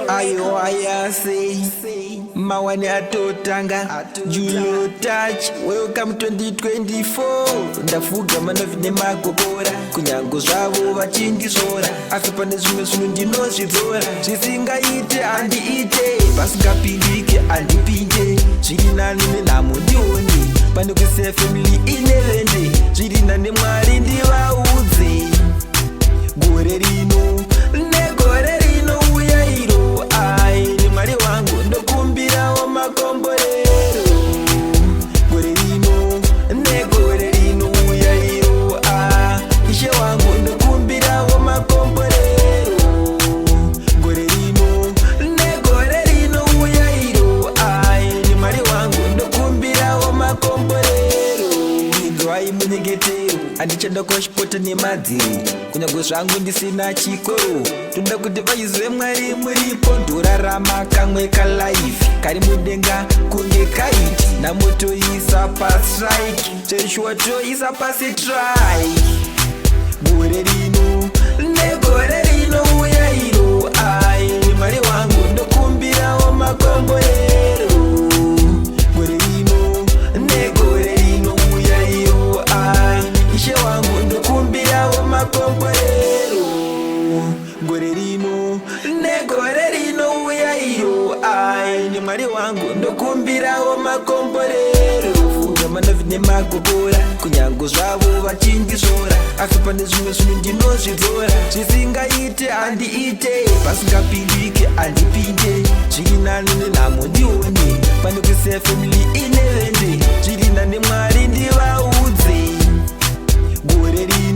Ayo ayase mawani atotanga. Julo Touch, welcome 2024. Ndafuga manavi nemagokora, kunyange zvavo vachindisvora, asi pane zvimwe zvinhu ndinozvidzora. Zvisingaite handiite, pasingapindike handipinde. Zviri nani nenhamo ndione pane kusiya family ine vende. Zviri nani Mwari ndivaudze gore rino negore rino uya iro. Ai, ni Mwari wangu, ndokumbirawo makomborero gore rino negore rino uya iro. A, Ishe wangu, ndokumbirawo makomborero gore rino negore rino uya iro. Ai, ni Mwari wangu, ndokumbirawo makomborero. Inzwai munyengetero, handichada kushipota nemadziro, kunyange zvangu ndisina chikoro. Toda kuti vaizwe Mwari muripo. Ndorarama kamwe kalife kari mudenga kunge kite. Namotoisa pastrike, cheshuwa toisa pasitrike gore rino negore rino uya iro. Ai, Mwari wangu, ndokumbirawo makomborero gore rino negore rino uya iro. Ai, Ishe wangu, ndokumbirawo makomborero gore rino negore rino uya iro. Ai, ni Mwari wangu, ndokumbirawo makomborero. Fuga manavi nemagokora, kunyange zvavo vachindisvora, asi pane zvimwe zvinhu ndinozvidzora. Zvisingaite handiite, pasingapindike handipinde. Zviri nani nenhamo ndione pane kusiya family ine vende. Zviri nani Mwari ndivaudze gore rino.